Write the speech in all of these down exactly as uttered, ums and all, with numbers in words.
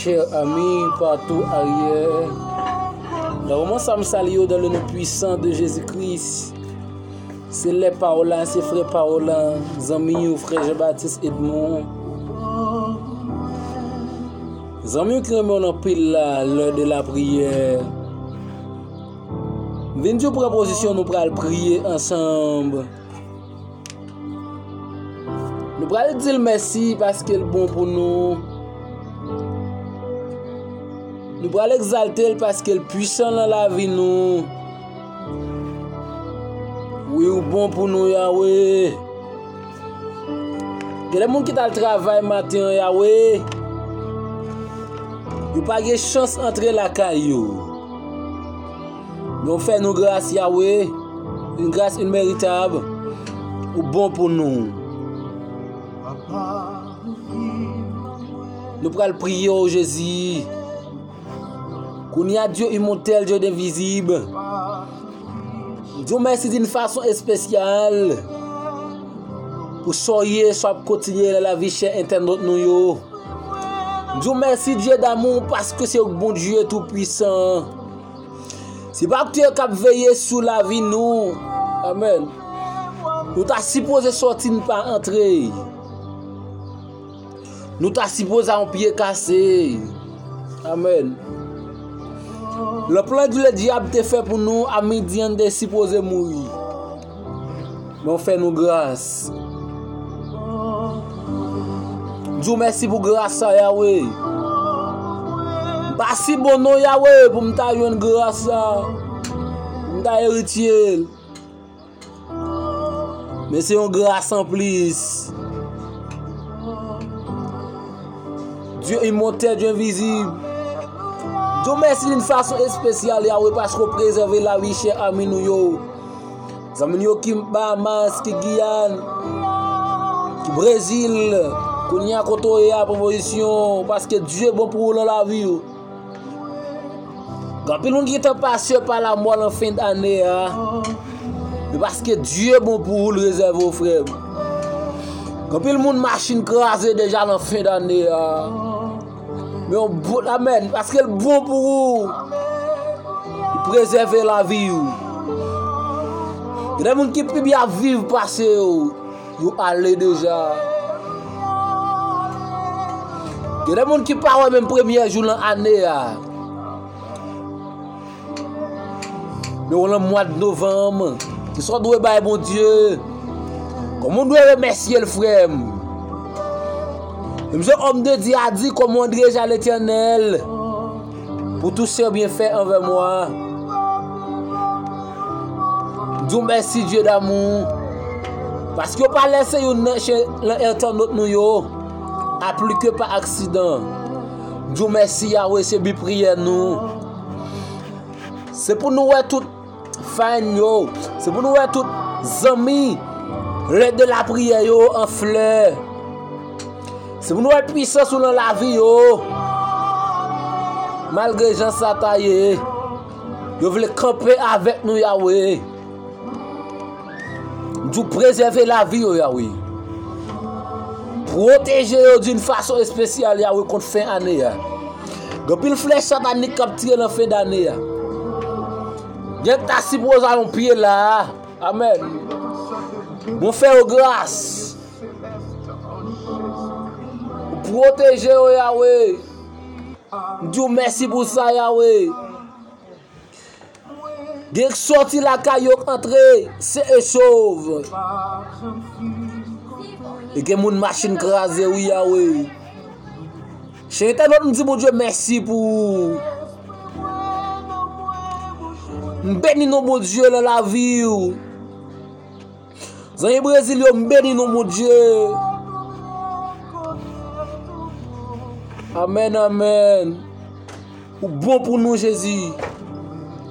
Chers amis partout ailleurs, dans le moment ça me salue dans le nom puissant de Jésus-Christ. Se lè pawòl la, se frè pawòl la, zanmi yo, frè Jean-Baptiste Edmond. Zanmi yo ki renmen w anpil la, lè de la priyè. Vin di w pran pozisyon, nou pral priye ansanm. Nou pral di l mèsi paske l bon pou nou. Nou pral egzalte l paske l pwisan nan lavi nou. Wi, ou bon pou nou, Yawe. Gen de moun ki t al travay maten an, Yawe. Yo pa gen chans antre lakay yo. Men w fè nou gras, Yawe, yon gras inmeritab. Ou bon pou nou. Nou pral priye w, Jezi. Kounye a, Dye imòtèl, Dye envizib, m di w mèsi d'une façon spéciale pou sa w ye, sa w ap kontinye nan lavi chè entènot nou yo. M di w mèsi, Dye damou, paske se ou k Bondye tou pwisan. Se pa ou k te k ap veye sou lavi nou. Amèn. Nou ta sipoze sòti, n pa antre. Nou ta sipoze a yon pye kase. Amèn. Le plan du le diable te fè pou nou, a midi an, n te sipoze mouri. Men w fè nou gras. M di w mèsi pou gras sa, Yawe. M pa si bon non, Yawe, pou m ta jwenn gras sa, pou m ta eritye l. Men se yon gras anplis. Dye imòtèl, Dye envizib. M di w mèsi d'une façon spéciale, Yawe, paske w prezève lavi chè ami nou yo. Zanmi nou yo ki Bahamas, ki Giyàn, ki Brezil, kounye a kote w ye a, pran pozisyon, paske Dye bon pou ou nan lavi w. Gen anpil moun ki gentan pase pa lamò nan fen dane a. Men paske Dye bon pou ou, l rezève w, frè m. Gen anpil moun machin kraze deja nan fen dane a. Men yon bout, amèn, paske l bon pou ou. Li prezève lavi w. Gen de moun ki pi byen ap viv pase w. Yo ale deja. Gen de moun ki pa wè menm premye jou nan ane a. Men w nan mwa de novanm. Kisa w dwe bay Bondye? Kòman w dwe remèsye l, frè m? Menm jan òm de Dye a di, comment dirai-je à l'Éternel pour tous ses bienfaits envers moi? M di w mèsi, Dye damou, paske w pa lèse youn nan chen nan entènot nou yo aplike pa aksidan. M di w mèsi, Yawe, se bi priyè nou. Se pou nou wè tout fan yo. Se pou nou wè tout zanmi lè de lapriyè yo an flè. Se pou nou wè pwisans ou nan lavi yo. Malgre jan sa ta ye, yo vle kanpe avèk nou, Yawe. M di w prezève lavi yo, Yawe. Pwoteje yo d'une façon spéciale, Yawe, kont fen ane a. Gen anpil flèch satanik k ap tire nan fen dane a. Gen k ta sipoze al yon pye la a. Amèn. Bon, fè yo gras. Pwoteje yo, Yawe. M di w mèsi pou sa, Yawe. Gen k sòti lakay yo k antre, sen e sov. E gen moun machin kraze, wi, Yawe. Chen entènot, m di Bondye mèsi pou ou. M beni non Bondye nan lavi w. Zanmi Brezil yo, m beni non Bondye. Amèn, amèn. Ou bon pou nou, Jezi.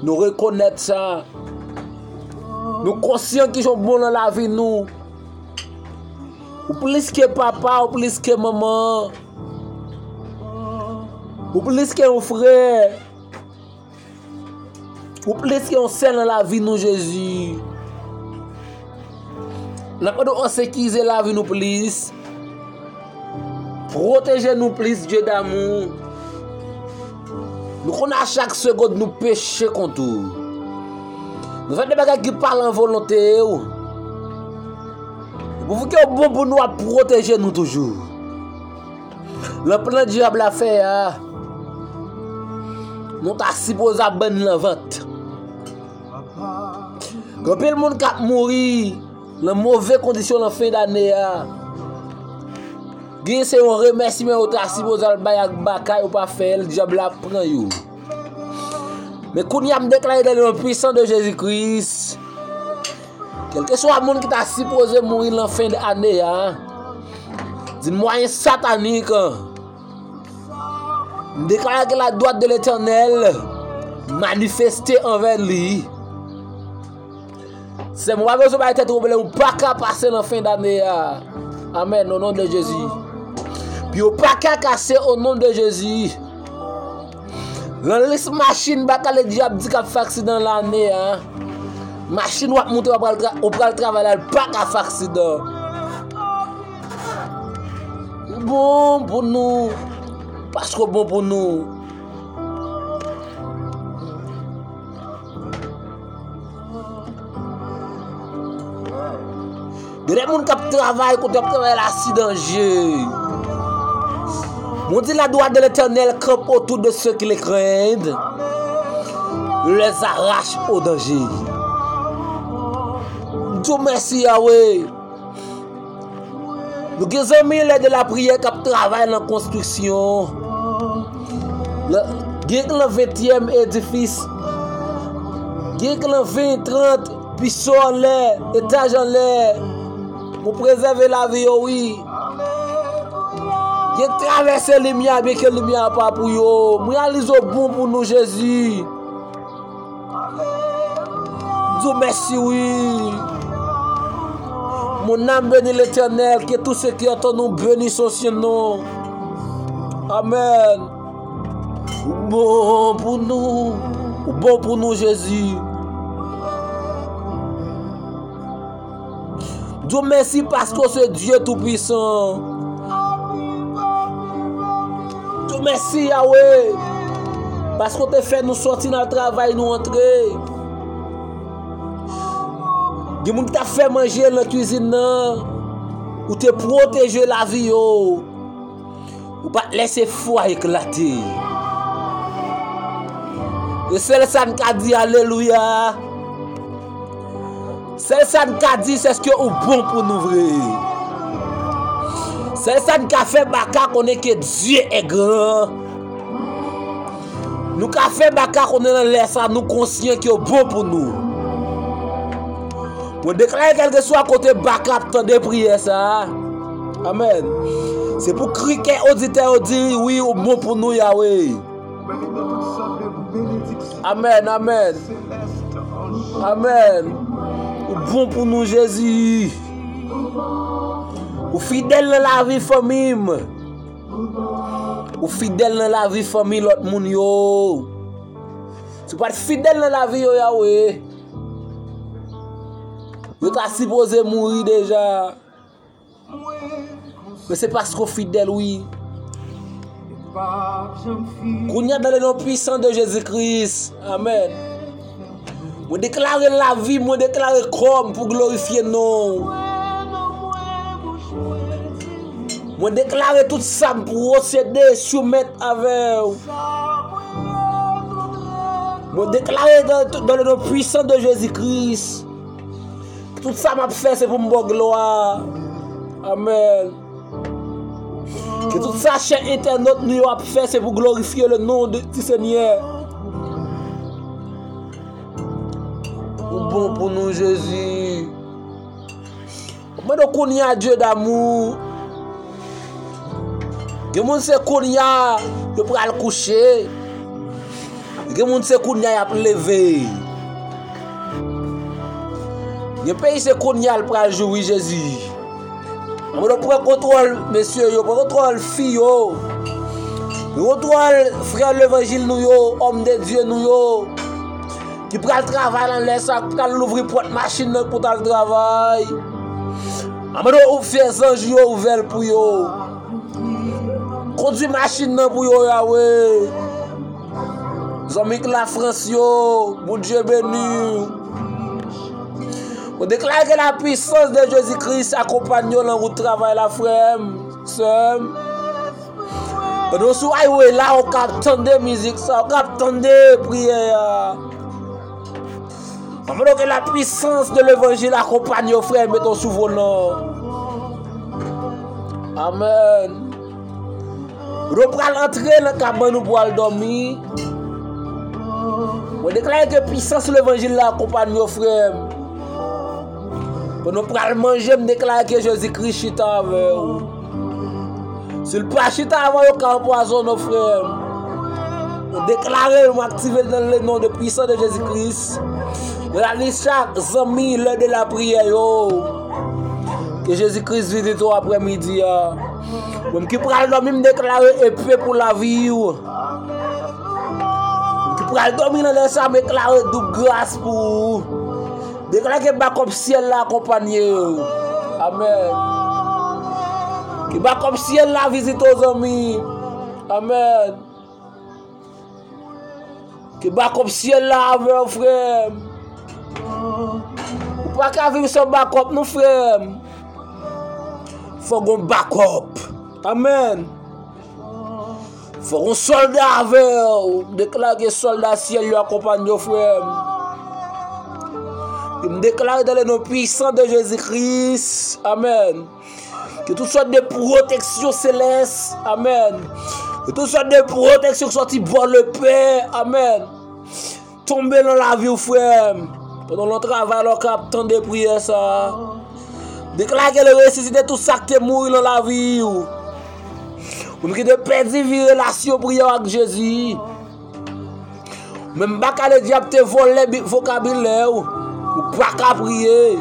Nou rekonèt sa. Nou konsyan kijan w bon nan lavi nou. Ou plis ke papa, ou plis ke manman. Ou plis ke yon frè. Ou plis ke yon sè nan lavi nou, Jezi. N ap mande w ansekize lavi nou plis. Pwoteje nou plis, Dye damou. Nou konnen a chak segonn nou peche kont ou. Nou fè de bagay ki pa lan volonte w. Pouki w bon pou nou, ap pwoteje nou toujou. Lan plan dyab la fè a, nou ta sipoze ap ban l nan vant. Gen anpil moun k ap mouri lan move kondisyon lan fen dane a. Gen se yon remèsiman yo ta sipoze al bay ak baka yo pa fè l, dyab la pran yo. Men kounye a m deklare dans le nom puissant de Jésus Christ, kèlkeswa moun ki ta sipoze mouri lan fen dane a, di mwayen satanik, m deklare ke la droite de Letènèl manifeste anvè li. Sè m, ou pa bezwen bay tèt ou pwoblèm, ou pa ka pase nan fen dane a. Amèn, o non de Jezi. Pye w pa ka kase, o non de Jezi. Lan lis machin baka ledyab di k ap fè aksidan lane a, machin w ap moute, w ap pral tra-, ou pral travay la, l pa ka fè aksidan. Ou bon pou nou, paske w bon pou nou. Gen de moun k ap travay, kote y ap travay la, si danje. Bon, di la droite de l'Éternel campe autour de ceux qui le craignent, les arrache au danger. Di w mèsi, Yahweh. Nou gen zanmi lè de lapriyè k ap travay nan konstriksyon. Gen k lan ventyèm edifis. Gen k lan ven, trant, piso anlè, etaj anlè. Pou prezève lavi yo, wi. Gen k travèse limyè, byenke limyè a pa pou yo. M reyalize w bon pou nou, Jezi. Di w mèsi, wi. Mon âme bénit l'Éternel, que tout ce qui est en nous bénisse son saint nom. Amèn. Ou bon pou nou. Ou bon pou nou, Jezi. Di w mèsi paske w se Dye Toupisan. Di w mèsi, Yahweh, paske w te fè nou sòti nan travay, nou antre. Gen moun ki t ap fè manje nan kwizin nan, ou te pwoteje lavi yo. Ou pa t lèse fwa eklate. E sèl sa n ka di, alelouya. Sèl sa n ka di, se ke ou bon pou nou vre. Sèl sa n ka fè baka konnen ke Dieu est grand. Nou ka fè baka konnen nan lè sa, nou konsyan ke w bon pou nou. Mwen deklare kèlkeswa kote baka ap tande priyè sa. Amèn. Se pou kri kè oditè yo di, wi, ou bon pou nou, Yahweh. Amèn, amèn. Amèn. Ou bon pou nou, Jezi. Ou fidèl nan lavi fanmi m. Ou fidèl nan lavi fanmi lòt moun yo. Si w pa t fidèl nan lavi yo, Yahweh, yo ta sipoze mouri deja. Men se paske w fidèl, wi. Kounye a, dans le nom puissant de Jésus-Christ. Amèn. Mwen deklare lavi, mwen deklare kò m pou glorifye non w. Mwen deklare tout sa m posede soumèt avè w. Mwen deklare dans, dans le nom puissant de Jésus-Christ. Tout sa m ap fè, se pou m ba w glwa. Amèn. Ke tout sa chè entènot nou yo ap fè, se pou glorifye le non de, di Senyè. Ou bon pou nou, Jezi. Mwen do kounye a, Dieu d'amour. Gen moun se kounye a yo pral kouche. Gen moun se kounye a y ap leve. Gen peyi se kounye a l pral jou, wi, Jezi. Mwen do pran kontwòl mesye yo, pran kontwòl fi yo. Pran kontwòl frè levanjil nou yo, òm de Dye nou yo. Ki pral travay nan lè sa, ki pral louvri pòt machin nan pou t al travay. Amèn, ou fè zanj yo ouvè l pou yo. Kondui machin nan pou yo, Yahweh. Zanmi k Lafrans yo, Bondye beni w. Mwen deklare ke la puissance de Jésus Christ akonpanye w nan wout travay la, frè m, sè m. Pandan w sou highway la, ou kab tande mizik sa, ou kab tande priyè a. Mwen mande ke la puissance de l'évangile akonpanye w, frè m, mete w sou volan. Amèn. Nou pral antre nan kabann nou pou al dòmi. Mwen deklare ke pisans levanjil la akonpanye w, frè m. Pandan w pral manje, m deklare ke Jezi Kris chita avè w. Si l pa chita avè w, yo ka anpwazonnen w, frè m. Mwen deklare l, mwen aktive l dans le nom de puissant de Jésus-Christ. Mwen rale chak zanmi lè de la priyè yo. Ke Jezi Kris vizite w aprè midi a. Ou menm ki pral dòmi, m deklare epe pou lavi w. Ou ki pral dòmi nan lè sa, m deklare doub gras pou ou. Deklare ke bakòp syèl la akonpanye w. Amèn. Ke bakòp syèl la vizite w, zanmi. Amèn. Ke bakòp syèl la avè w, frè m. Ou pa ka viv san bakòp, non, frè m. Fò gon bakòp. Amèn. Fò gon sòlda avè w. Deklare ke sòlda syèl yo akonpanye w, frè m. E m deklare dans le nom puissant de Jésus-Christ. Amèn. Ke tout sòt de pwoteksyon selès. Amèn. Ke tout sòt de pwoteksyon ki sòti bò lepè. Amèn. Tonbe nan lavi w, frè m. Pandan w nan travay la, w ka ap tande priyè sa a. Deklare ke l resisite tout sa k te mouri nan lavi w. Ou menm ki te pèdi vi relasyon priyè w ak Jezi. Ou menm baka ledyab te vòlè bi-, vokabilè w. Ou pa ka priye.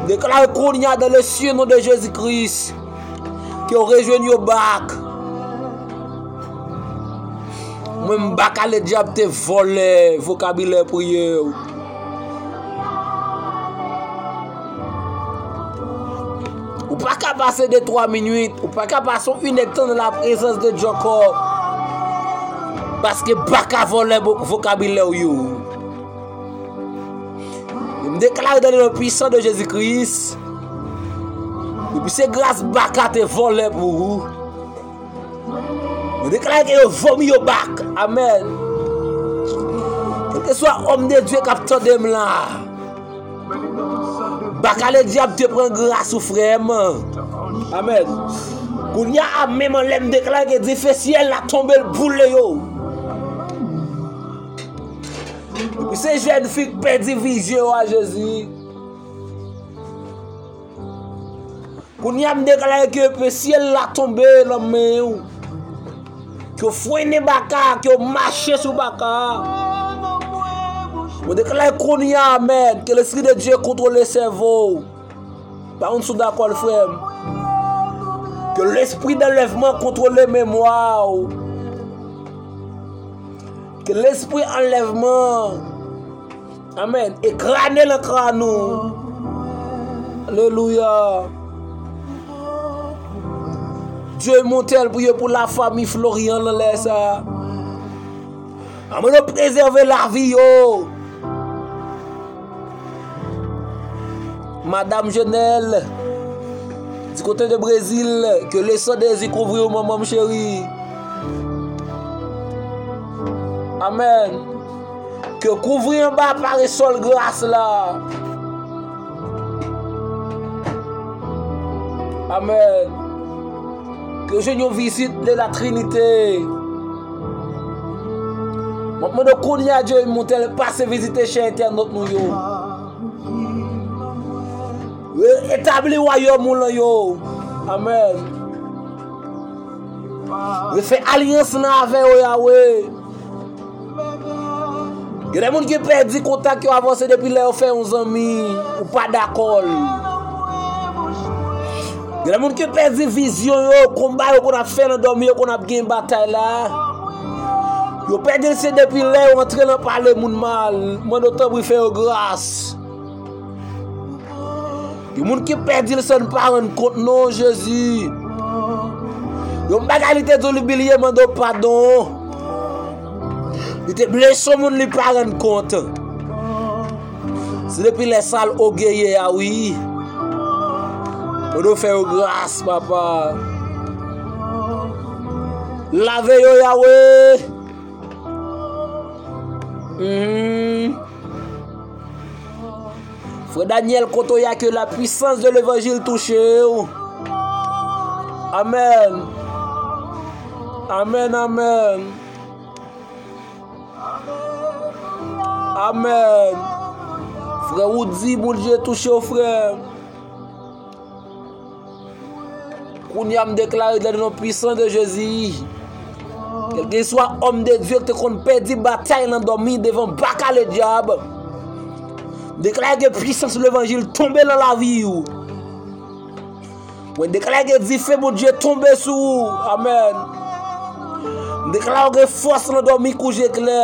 Deklare kounye a dans le saint nom de Jésus-Christ. Ke w rejwenn yo bak. Mwen m baka ledyab te vòlè vokabilè priyè w. Ou pa ka pase de twa minit, ou pa ka pase yon inèdtan nan laprezans de Dye ankò. Paske baka vòlè vo-, vokabilè w yo. M deklare dans le nom puissant de Jésus-Christ. Depi se gras baka te vòlè pou ou. Mwen deklare ke yo vomi yo bak. Amèn. Kèlkeswa òm de Dye k ap tande m la. Baka ledyab te pran gras ou, frè m. Amèn. Kounye a, menm anlè m deklare ke dife syèl la tonbe l boule yo. Epi se jèn fi k pèdi vizyon yo a Jezi. Kounye a m deklare ke epe syèl la tonbe nan men w. Ke w frennen baka, ke w mache sou baka. Mwen deklare kounye a, amèn, ke lespri de Dye kontwole sèvo w. Pa konn si w dakò l, frè m. Ke lespri danlèvman kontwole memwa w. Ke lespri anlèvman Amèn. Ekrane nan kràn ou. Alelouya. Dye Montel priye pou la fami Florian nan lè sa. Amèn. Prezève lavi yo. Madam Jenèl, di kote de Brezil, ke le san de Jezi kouvri w, manman m cheri. Amèn. Ke kouvri anba paresòl gras la. Amèn. Ke jwenn yon vizit de la Trinite. M ap mande w kounye a, Dye Montel, pase vizite chè entènot nou yo. Re-, etabli wayòm ou lan yo. Amèn. Refè alyans lan avè yo, Yawe. Gen de moun ki pèdi kontak yo avè w, se depi lè yo fè yon zanmi, ou pa dakò l. Gen de moun ki pèdi vizyon yo, konba yo konn ap fè nan dòmi, yo konn ap gen batay la. Yo pèdi l, se depi lè yo antre nan pale moun mal. Mande w tanpri fè yo gras. Gen moun ki pèdi l san n pa rann kont non, Jezi. Yon bagay li te di w li bliye, mande w padon. Li te blese yon moun li pa rann kont. Se depi lè sa l ogeye a wi. Pou nou fè yo gras, papa. Lave yo, Yawe. Mhm. Frè Daniel, kote w ye a, ke la puissance de l'évangile touche w. Amèn. Amèn, amèn. Amèn. Frè Woody, Bondye touche w, frè. Kounye a, m deklare dans le nom puissant de Jésus, kèlkeswa òm de Dye ki te konn pèdi batay lan dòmi devan baka ledyab, m deklare ke pisans levanjil tonbe lan lavi w. Mwen deklare ke dife Bondye tonbe sou ou. Amèn. M deklare ke fòs lan dòmi kou je klè.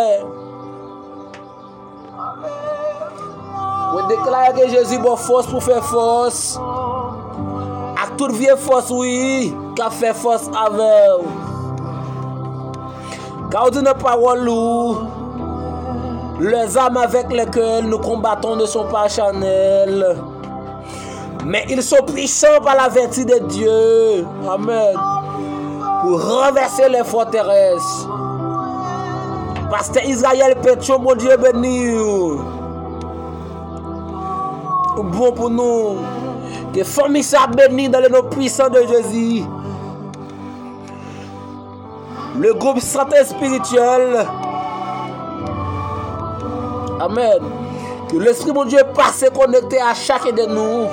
Mwen deklare ke Jezi ba w fòs pou fè fòs ak tout vye fòs, wi, k ap fè fòs avè w. Ka w di nan pawòl ou, les armes avec lesquelles nous combattons ne sont pas charnelles, mais ils sont puissants par la vertu de Dieu. Amèn. Pour renverser les forteresses. Pastè Israël Pétion, Bondye beni w. Ou bon pou nou. Ke fanmi sa beni dans le nom puissant de Jésus. Le groupe Santé Spirituelle. Amèn. Ke Lespri Bondye pase konekte a chaken de nou.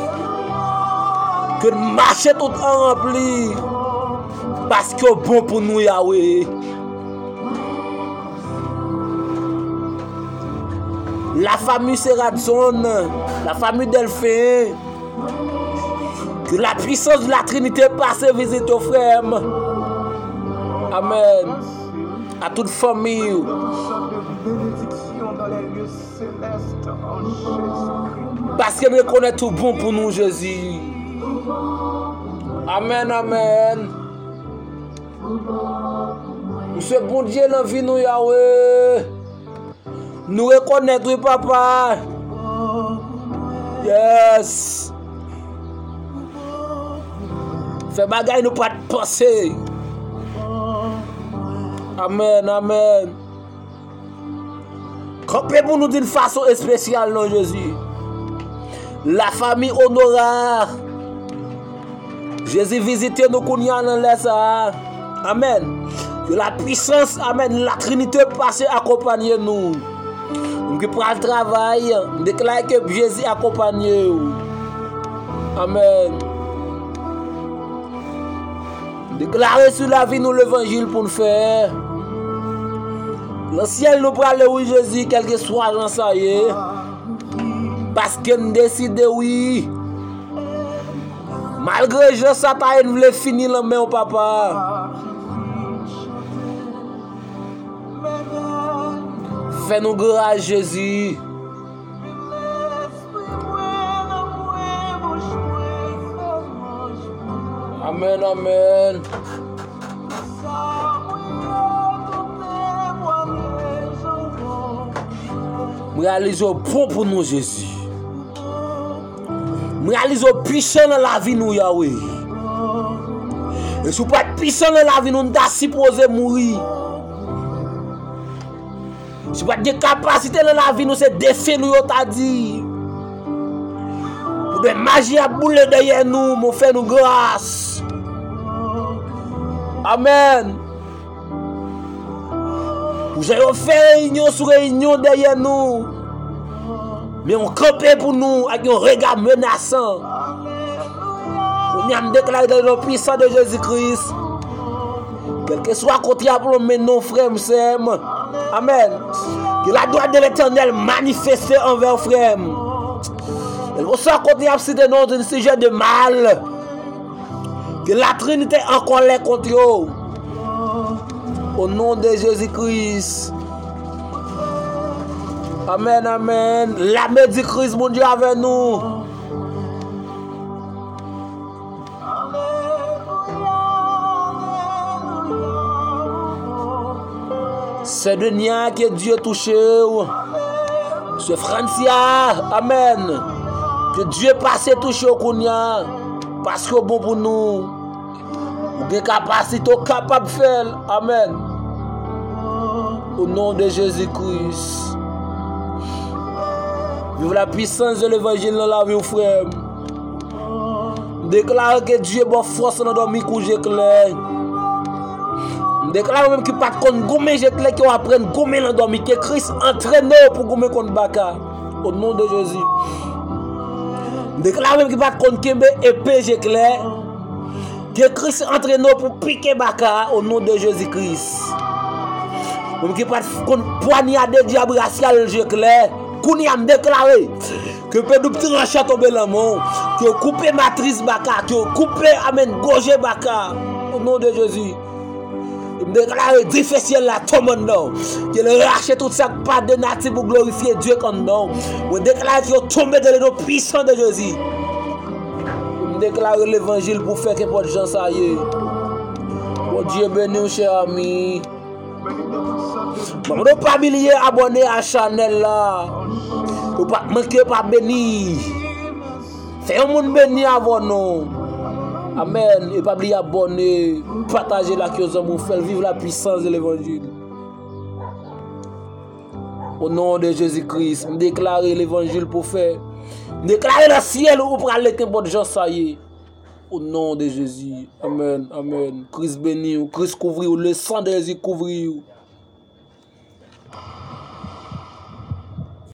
Ke n mache tout an ranpli. Paske w bon pou nou, Yawe. La famille Seradson, la famille Delphin, que la puissance de la Trinité passe visite w, frè m. Amèn. A tout fanmi w. Paske n rekonèt ou bon pou nou, Jezi. Amèn, amèn. Ou se Bondye nan vi nou, Yawe. Nou rekonèt, wi, papa. Yes. Fè bagay nou pa t panse. Amèn, amèn. Kanpe pou nou d'une façon spéciale, non, Jezi. La famille Honora. Jezi vizite nou kounye a nan lè sa a. Amèn. Que la puissance, amèn, la Trinité pase akonpanye nou. Moun ki pral travay, m deklare ke Jezi akonpanye w. Amèn. M deklare sou lavi nou levanjil pou n fè. Nan syèl nou prale, wi, Jezi, kèlkeswa jan sa ye. Paske n deside, wi. Malgre jan sa ta ye, n vle fini nan men w, papa. Fè nou gras, Jezi. Amèn, amèn. M reyalize w bon pou nou, Jezi. M reyalize w pwisan nan lavi nou, Yawe. E si w pa t pwisan nan lavi nou, nou ta sipoze mouri. Si w pa t gen kapasite nan lavi nou, se defen nou yo ta di. Pou de maji ap boule dèyè nou, men w fè nou gras. Amèn. Pou jan yo fè reyinyon sou reyinyon dèyè nou, men w kanpe pou nou ak yon rega menasan. Kounye a, m deklare dans le nom puissant de Jésus-Christ, kèlkeswa kote y ap lonmen nou, frè m, sè m, amèn, que la droite de l'Éternel manifeste envers w, frè m. Kèlkeswa kote y ap site non d'une sujet de mal, que la Trinité an kòlè kont yo. Au nom de Jésus-Christ. Amèn, amèn. Lame di Kris, Bondye avè nou. Sè Denia, ke Dye touche w. Sè Francia, amèn. Ke Dye pase touche w kounye a, paske w bon pou nou. Ou gen kapasite, w kapab fè l. Amèn. Au nom de Jésus-Christ. Vive la puissance de l'évangile nan lavi w, frè m. M deklare ke Dye ba w fòs nan dòmi kou je klè. M deklare ou menm ki pa t konn goumen je klè, ke w aprann goumen nan dòmi, ke Kris antrene w pou goumen kont baka. Au nom de Jésus. M deklare ou menm ki pa t konn kenbe epe je klè, ke Kris antrene w pou pike baka a, au nom de Jésus Christ. Ou menm ki pa t konn pwanyade dyab rasyal je klè, kounye a m deklare ke P W tranche a tonbe nan men w, ke w koupe matris baka, ke w koupe, amèn, goje baka, au nom de Jésus. M deklare dife syèl la tonbe anndan w, ke l rache tout sa k pa de nati pou glorifye Dye k anndan w. Mwen deklare ke yo tonbe dans le nom puissant de Jésus. M deklare levanjil pou fè, kenpòt jan sa ye. Bondye beni w, chè ami. Mwen mande w pa bliye abòne a chanèl la. Ou pa manke, pa beni. Fè yon moun beni avè nou. Amèn. E pa bliye abòne, pataje l ak yon zanmi w, fè l viv la puissance de l'évangile. Au nom de Jésus-Christ, m deklare levanjil pou fè. M deklare nan syèl ou pral kenpòt jan sa ye. Au nom de Jésus. Amèn, amèn. Kris beni w, Kris kouvri w, le sang de Jésus kouvri w.